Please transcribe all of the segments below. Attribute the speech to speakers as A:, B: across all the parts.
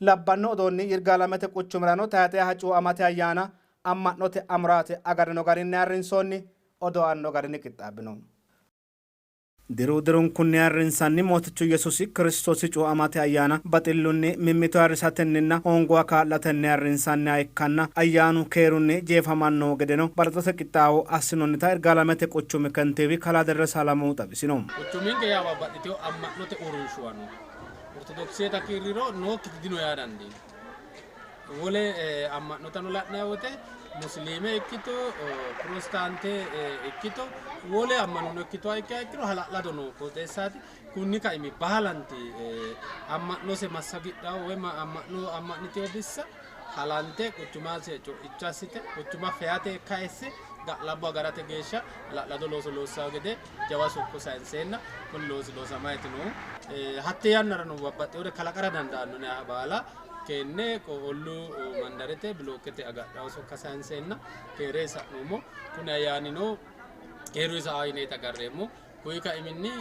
A: Labbanno odoonni Yirgaalamete quchumirano tayxeha cuuamate ayyaana amma'note amuraate agarino garinni ayirrinsoonni. Odoo aanno garinni qixxaabbino. Diru dirunkunni ayirrinsanni Mootichu Yesuusi Kiristoosi cuuamate ayyaana baxillunni, mimmito ayirrisatenninna hoonguwa kaa'latenni ayirrinsanniha ikkanna ayyaanu keerunni jeefamanno gedeno balaxote qixxaawo assinoonnita Irgaalamete quchumi kentiiwi kalaa Derrese Alamuhu xawisino.
B: Quchuminke yaa babbaxxitino amma'note uurrinshuwa no. Ortodokiseta kiirriro nookkiti dino yaa dandiinanni. Wole amma'notano la'nanni wote Musiliime ikkito, Pirotestaante ikkito, wole ammanono ikkitoha ikkiha ikkiro hala'lado noo qooxeessaati. Kunni kaimi baalanti amma'nose massagidhanno woy amma'no amma'nitino bissa halante quchumase co'icho assite quchuma feyate kayisse ga'labbo agarate geeshsha hala'lado looso loossanno gede jawa sokko sayinseenna kuni loosi loosamayti noohu. Hatte yannarano babbaxxinore kalaqara dandaanno yinanniha baala keenne olluu mandarete bilookete agadhawo sokka sayinseenna keere sa'noommo. Kuni ayyaanino keeruyi sa''a yineeti agarreemmo. Kuyi kaiminni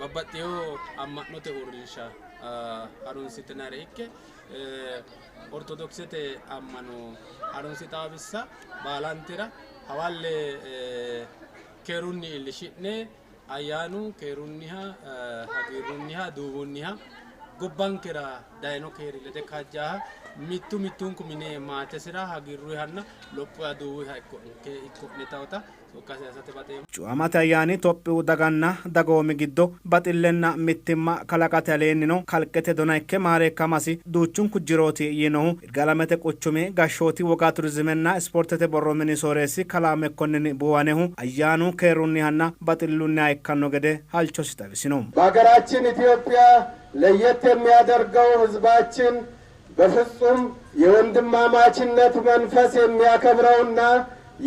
B: babbaxxino amma'note uurrinsha harunsitinare ikke Ortodokisete ammano harunsitawo bissa baalantera hawalle keerunni iillishi'ne ayyaanu keerunniha, hagiirrunniha, duuwunniha gobbankera dayino keeri lede kaajjaha mittu mittunku mine maatesira hagiirruyihanna lophoya duuwuyiha ikko'ne tawota sokka sayisate baxeemmo.
A: Cuuamate ayyaani Itophiyu daganna dagoomi giddo baxillenna mittimma kalaqate aleennino kalqete dona ikke maareekkamasi duuchunku jirooti yiinohu Yirgaalamete quchumi gashshooti woga turizimenna ispoortete borro mini sooreessi kalaa Mekkonnin Buwanehu ayyaanu keerunnihanna baxillunniha ikkanno gede halchosi xawisino.
C: በሀገራችን ኢትዮጵያ ለየት የሚያደርገው ሕዝባችን በፍጹም የወንድማማችነት መንፈስ የሚያከብረውና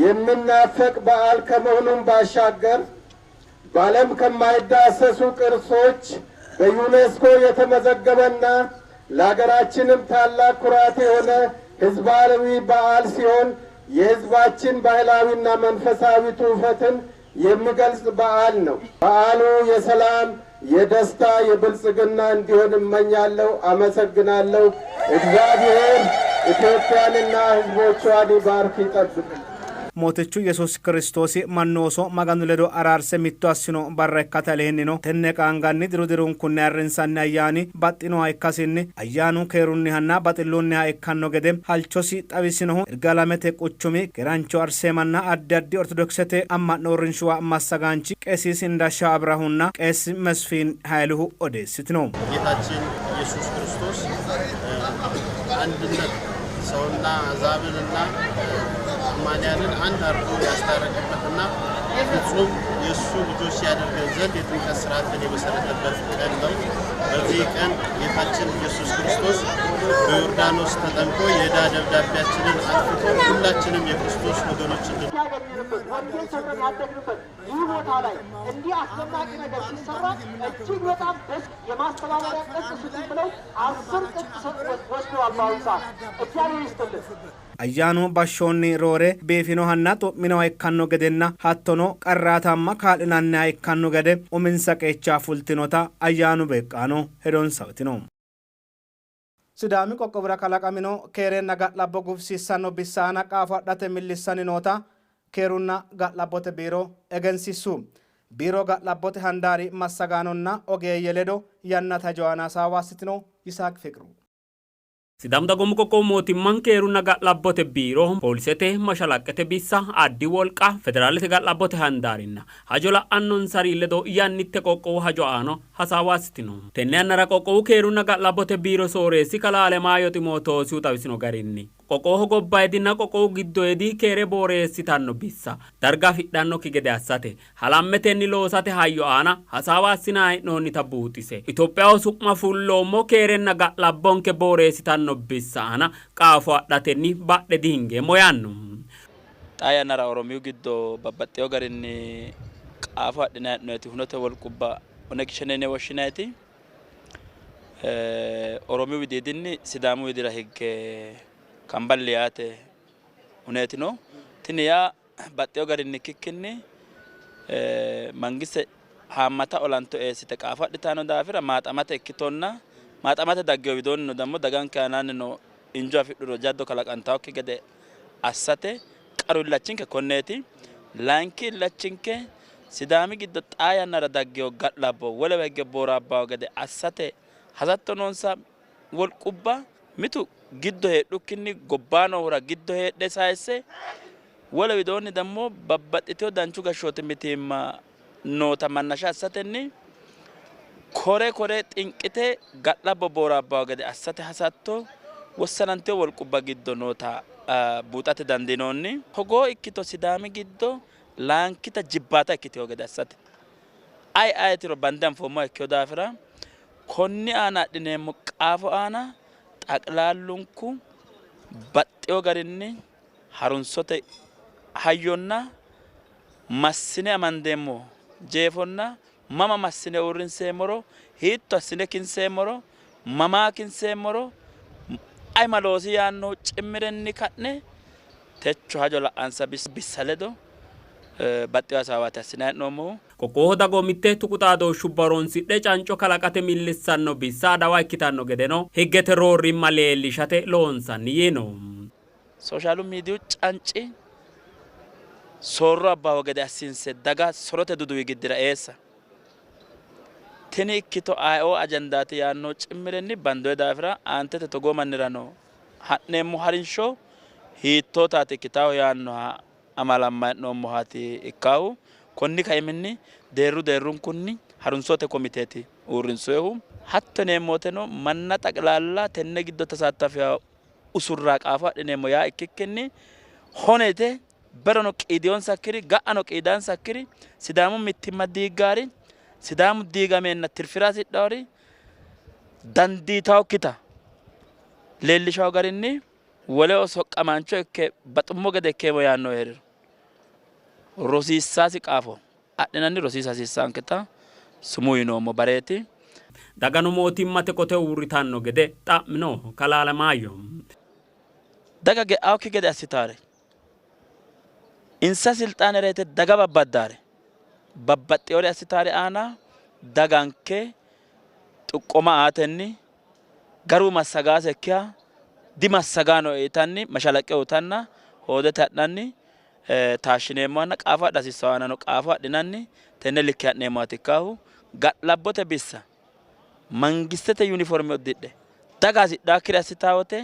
C: የሚናፈቅ በዓል ከመሆኑም ባሻገር በዓለም ከማይዳሰሱ ቅርሶች በዩኔስኮ የተመዘገበና ለሀገራችንም ታላቅ ኩራት የሆነ ሕዝባዊ በዓል ሲሆን የሕዝባችን ባህላዊና መንፈሳዊ ትውፊትን የሚገልጽ በዓል ነው። በዓሉ የሰላም፣ የደስታ፣ የብልጽግና እንዲሆን እመኛለሁ። አመሰግናለሁ። እግዚአብሔር ኢትዮጵያንና ሕዝቦቿን ይባርክ ይጠብቅ።
A: Mootichu Yesuusi Kiristoosi mannu ooso Maganu ledo araarse mitto assino barra ikkate aleennino tenne qaanganni diru dirunkunni ayirrinsanni ayyaani baxxinoha ikkasinni ayyaanu keerunnihanna baxillunniha ikkanno gede halchosi xawisinohu Yirgaalamete quchumi Keeraancho Arseemanna addi addi Ortodokisete amma'no uurrinshuwa massagaanchi Qeesiis Indashaw Abraahunna Qees Mesfin Hayiluhu odeessitino.
D: ጌታችን ኢየሱስ ክርስቶስ አንድነት ሰውና አሕዛብንና አማንያንን አንድ አድርጎ ያስታረቀበትና ፍጹም የእሱ ልጆች ያደርገን ዘንድ የጥምቀት ስርዓትን የመሰረተበት ቀን ነው። በዚህ ቀን ጌታችን ኢየሱስ ክርስቶስ በዮርዳኖስ ተጠምቆ የዕዳ ደብዳቤያችንን አጥፍቶ ሁላችንም የክርስቶስ ወገኖች እንድን
E: ያገኘንበት ወንጌል ተምረን ያደግንበት ይህ ቦታ ላይ እንዲህ አስደናቂ ነገር ሲሰራ እጅግ በጣም ደስ የማስተባበሪያ ቅጽ ስጡኝ ብለው 10 ቅጽ ወስደዋል። በአሁኑ ሰዓት እግዚአብሔር ይስጥልን።
A: Ayyaanu bashshoonni roore biifinohanna xu'minoha ikkanno gedenna hattono qarraatamma kaa'linanniha ikkanno gede uminsa qeecha fultinota ayyaanu beeqqaano hedonsa uytino. Sidaami qoqqowira kalaqamino keerenna ga'labbo gufisiissanno bissa aana qaafo adhate millissanni noota keerunna ga'labbote biiro egensiissu. Biiro ga'labbote handaari massagaanonna ogeeyye ledo yannate hajo aana hasaawa assitino. Yisaaq Fiqru.
F: Sidaamu dagoomu qoqqowu mootimman keerunna ga'labbote biiro poolisete mashalaqqete bissa addi wolqa federaalete ga'labbote handaarinna hajo la'annonsari ledo yannitte qoqqowu hajo aana hasaawa assitino. Tenne yannara qoqqowu keerunna ga'labbote biiro sooreessi kalaa Alemaayo Ximootoosihu xawisino garinni qoqqowoho gobbayidinna qoqqowu giddoyidi keere booreessitanno bissa darga afidhannokki gede assate halammetenni loosate hayyo aana hasaawa assinanni hee'noonnita buuxise Itophiyaho su'ma fulloommo keerenna ga'labbonke booreessitanno bissa aana qaafo adhatenni badhe dihingeemmo yaanno.
G: Xaa yannara Oromiyu giddo babbaxxewo garinni qaafo adhinanni hee'noonniti hunote wolqubba Oneg Shene yine woshshinanniti Oromiyu widiidinni Sidaamu widira higge kamballi yaate huneeti no. Tini yaa baxxewo garinni ikkikkinni mangiste haammata olanto eessite qaafo adhitanno daafira maaxamate ikkitonna Maaxamate daggewo widoonnino dammo daganke aanaanni no injo afidhuro jaddo kalaqantannokki gede assate qaru illachinke konneeti. Layinki illachinke Sidaami giddo xaa yannara daggewo ga'labbo wolewa higge booraabbawo gede assate hasatto noonsa wolqubba mitu giddo heedhukkinni gobbaa noohura giddo heedhe sayisse, wole widoonni dammo babbaxxitewo danchu gashshooti mitiimma noota mannasha assatenni kore kore xinqite ga'labbo booraabbawo gede assate hasatto wossanantino wolqubba giddo noota buuxate dandiinoonni. Togoo ikkito Sidaami giddo laankita jibbaata ikkitewo gede assate ayi ayetiro bande anfoommoha ikkino daafira konni aana adhineemmo qaafo aana xaqlaallunku baxxewo garinni harunsote hayyonna massine amandeemmo jeefonna mama massine uurrinseemmoro, hiitto assine kinseemmoro, mamaa kinseemmoro, ayi ma loosi yaannohu cimmirenni ka'ne techo hajo la'ansa bissa ledo baxxewo hasaawaati assinanni hee'noommohu.
F: Qoqqowoho dagoomitte tuqu xaadooshshubba horonsidhe canco kalaqate millissanno bissa adawa ikkitanno gedeno higgete roorrimma leellishate loonsanni yiino.
G: Soshaalu miidiyu canci soorro abbawo gede assinse daga sorote duduwi giddira eessa tini ikkito ayeoo ajandaati yaanno cimmirenni bandoye daafira aantete togoo mannirano ha'neemmo harinsho hiittootaati ikkitaahu yaannoha amaalamma hee'noommohaati ikkaahu. Konni kaiminni deerru deerrunkunni harunsote komiteeti uurrinsoyehu. Hatto yineemmo woteno manna xaqlaalla tenne giddo tasaattafiha usurraa qaafo adhineemmo yaa ikkikkinni honete berono qiidiyonsakkiri ga'ano qiidansakkiri Sidaamu mittimma diiggaari Sidaamu diigameenna tirfira hasidhawori dandiitawokkita leellishawo garinni woleho soqqamaancho ikke baxummo gede ikkeemmo yaannohu hee'riro rosiissasi qaafo adhinanni rosiisa hasiissaanketa sumuu yinoommo bareeti.
F: Dagano mootimmate qote uurritanno gede xa'mino Kalaa Alemaayyo.
G: Daga ge'awokki gede assitaare, insa silxaanera yite daga babbaddaare, babbaxxinore assitaare aana daganke xuqqoma aatenni garu massagaasekkiha dimassagaanoe yitanni mashalaqqe uyitanna hoodete ha'nanni taashshineemmohanna qaafo adha hasiissanno aanano qaafo adhinanni tenne likke ha'neemmohaati ikkaahu. Ga'labbote bissa mangistete yuniforme uddidhe daga hasidhaakkire assitaa wote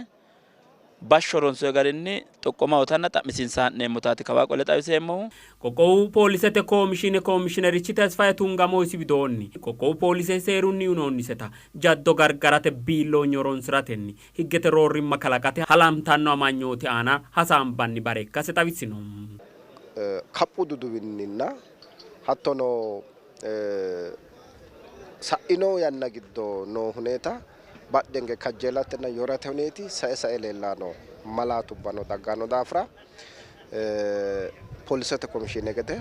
G: bashsho ronsoyi garinni xoqqoma uyitanna xa'misiinsa ha'neemmotaati kawaa qole xawiseemmohu.
F: Qoqqowu poolisete koomishiine koomishinerichi Tesfaye Tungamo isi widoonni, qoqqowu poolise seerunni uynoonniseta jaddo gargarate biilloonye horonsi'ratenni higgete roorrimma kalaqate halantanno amanyooti aana hasaambanni bare ikkase xawisino.
C: Kaphu duduwinninna hattono sa'ino yanna giddo noo huneeta badhenge kajjeelatenna yorate huneeti sae sae leellanno malaatubbano dagganno daafira polisete komishiine gede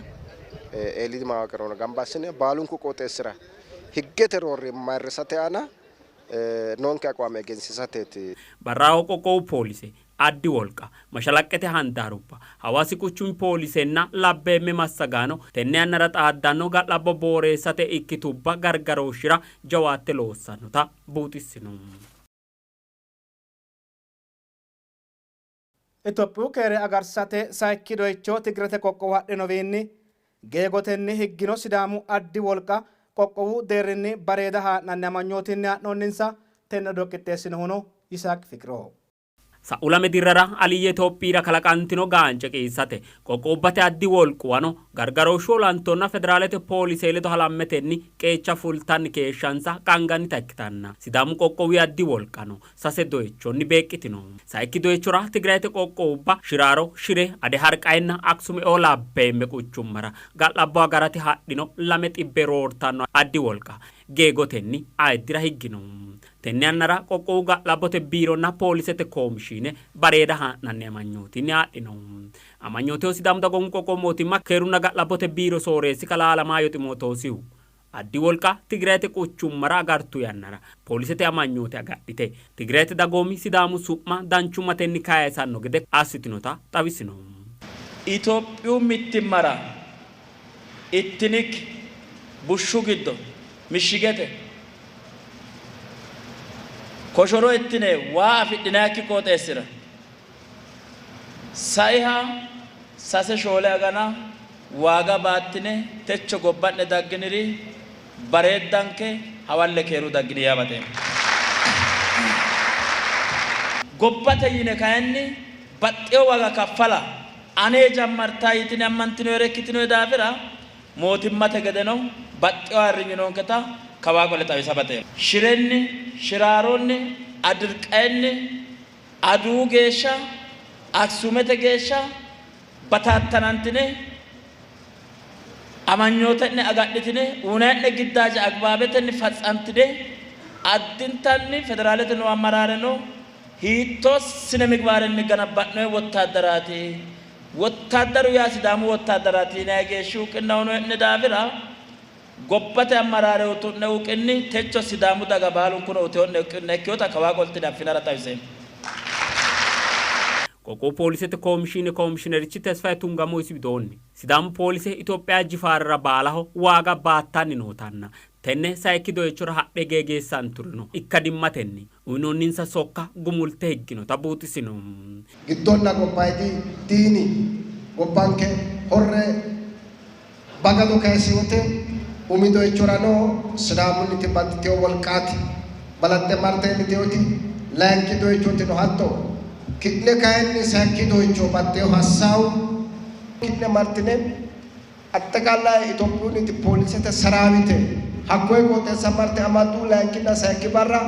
C: eeliidi mawaqirono gamba assine baalunku qooxeessira higgete roorrimma ayirrisate aana noonke aqwaame egensiisateeti.
F: Barraho qoqqowu poolise, addi wolqa, mashalaqqete handaarubba, Hawaasi quchumi poolisenna labbeemme massagaano tenne yannara xaaddanno ga'labbo booreessate ikkitubba gargarooshshira jawaatte loossannota buuxissino.
A: Itophiyu keere agarsate sayikki doyicho Tigirete qoqqowo hadhinowiinni geegotenni higgino Sidaamu addi wolqa qoqqowu deerrinni bareeda haa'nanni amanyootinni haa'noonninsa. Tenne odoo qixxeessinohuno Yisaaq Fiqiroho.
F: Sa'u lame dirrara Aliyye Itophiyira kalaqantino gaance qiissate qoqqowubbate addi wolquwano gargarooshshu olantonna federaalete poolise ledo halammetenni qeecha fultanni keeshshansa qaangannita ikkitanna Sidaamu qoqqowi addi wolqano sase doyichonni beeqqitino. Sayikki doyichora Tigrayete qoqqowubba Shiraaro, Shire, Ade Harqayinna Aksumeoo labbeemme quchummara ga'labbo agarate hadhino 200 roortanno addi wolqa geegotenni ayiddira higgino. Tenne yannara qoqqowu ga'labbote biironna poolisete koomishiine bareeda haa'nanni amanyootinni haadhino. Amanyooteho Sidaamu Dagoomu Qoqqowu Mootimma Keerunna Ga'labbote Biiro Sooreessi Kalaa Alamaayyo Ximootoosihu addi wolqa Tigrayete quchummara agartu yannara poolisete amanyoote agadhite Tigrayete dagoomi Sidaamu su'ma danchummatenni kayisanno gede assitinota xawisino.
G: Itophiyu mittimmara ittinikki bushshu giddo mishshigete Koshoro ittine waa afidhinayikki qooxeessira saiha sase shoole agana waaga baattine techo gobba'ne dagginiri bareeddanke hawalle keeru daggini yaa baxeemmo. Gobbate yine kayinni baxxewo waaga kaffala ane jammartaa yitine ammantinoyere ikkitinoyi daafira mootimmate gedeno baxxewo ayirrinyi noonketa kawaa qole xawisa baxeemmo. Shirenni, Shiraaronni, Adirqayinni Aduwu geeshsha, Aksumete geeshsha bataattanantine amanyoote'ne agadhitine uynanni'ne giddaaje agbaabetenni fatsantine addintanni federaalete noo ammaraareno hiittoo sine migibaarenni ganabba'noyi wottaaddaraati, wottaaddaru yaa Sidaamu wottaaddaraati yinanni geeshshi uqinna uynoyi'ne daafira gobbate ammaraare utu'ne uqinni techo Sidaamu daga baalunkuno uteyo'ne uqinna ikkinota kawaa qoltine affinara xawiseemmo.
F: Qoqqowu poolisete komishiine komishiinerichi Tesfaye Tungamo isi widoonni, Sidaamu poolise Itophiya jifaarara baalaho waaga baattanni nootanna tenne sayikki doyichora hadhe geegeessanturino ikkadimmatenni uynoonninsa sokka gumulte higginota buuxisino.
C: Giddonna gobbayidi diini gobbanke horre bagado kayisi wote umi doyichorano Sidaamunniti baxxitino wolqaati. Balaxxe marte iillitewoti layinki doyichotino hatto. Ki'ne kayinni sayikki doyicho baxxeewo hassaawu ki'ne martine Axxeqaalaye Itophiyunniti poolisete saraawite hakkoye qooxeessa marte amaddu. Layinkinna sayikki barra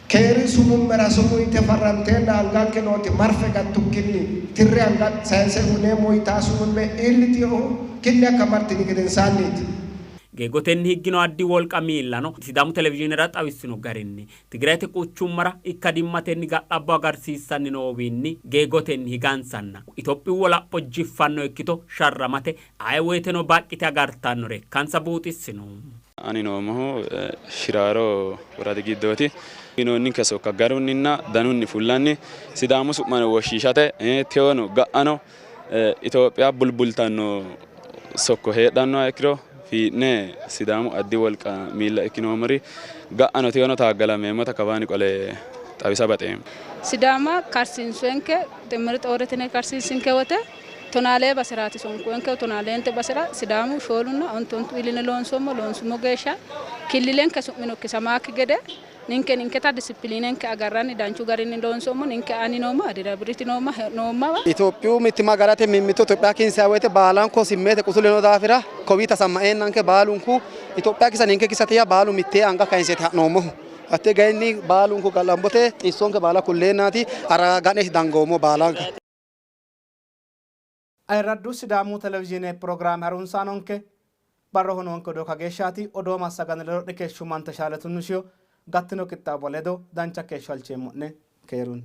C: keeri sumummera sumuu yite farranteenna anganke nooti marfe gattukkinni tirre anga sayinse uyneemmo yitaa sumumme iillitinohu ki'ne hakka martini gedensaanniiti.
F: Geegotenni higgino addi wolqa miillano Sidaamu Televizhiinera xawissino garinni, Tigirayete quchummara ikkadimmatenni ga'labbo agarsiissanni noowiinni geegotenni higansanna Itophiyu wolapho jiffanno ikkito sharramate aye woyteno baqqite agartannore ikkansa buuxissino.
H: Ani noommohu Shiraaro woradi giddooti. Uyinoonninke sokka garunninna danunni fullanni Sidaamu su'mano woshshiishate tewono ga'ano Itophiya bulbultanno sokko heedhannoha ikkiro fii'ne Sidaamu addi wolqa miilla ikkinoommori ga'ano tewono taaggalameemmota kawaanni qole xawisa baxeemmo.
I: Sidaama karsiinsoenke ximmir xooretine karsiinsinke wote tonaalee baseraati sonkoenke tonaaleente basera Sidaamu shoolunna ontu ontu iiline loonsoommo loonsummo geeshsha killilenke su'mino kisamaakki gede ninke ninketa disipiliinenke agarranni danchu garinni loonsoommo ninke ani noomma adirabiriti noomma noommawa.
J: Itophiyu mittimma agarate mimmito Itophiya kinsanni woyte baalanko simmeete qusulino daafira kowii tasammaeennanke baalunku Itophiya kisa ninke kisate yaa baalu mittee anga kayinseeti ha'noommohu. Hatte gayinni baalunku ga'lambote xissonke baala kulleennaati aragaga'ne dangoommo baalanka.
A: Ayirraddu Sidaamu Televizhiine pirogiraame harunsaanonke, barroho noonke odoo kageeshshaati. Odoo massaganni ledo'ne keeshshummante Shaale Tunnushiyo gattino qixxaabba ledo dancha keeshsho halcheemmo'ne. Keerunni.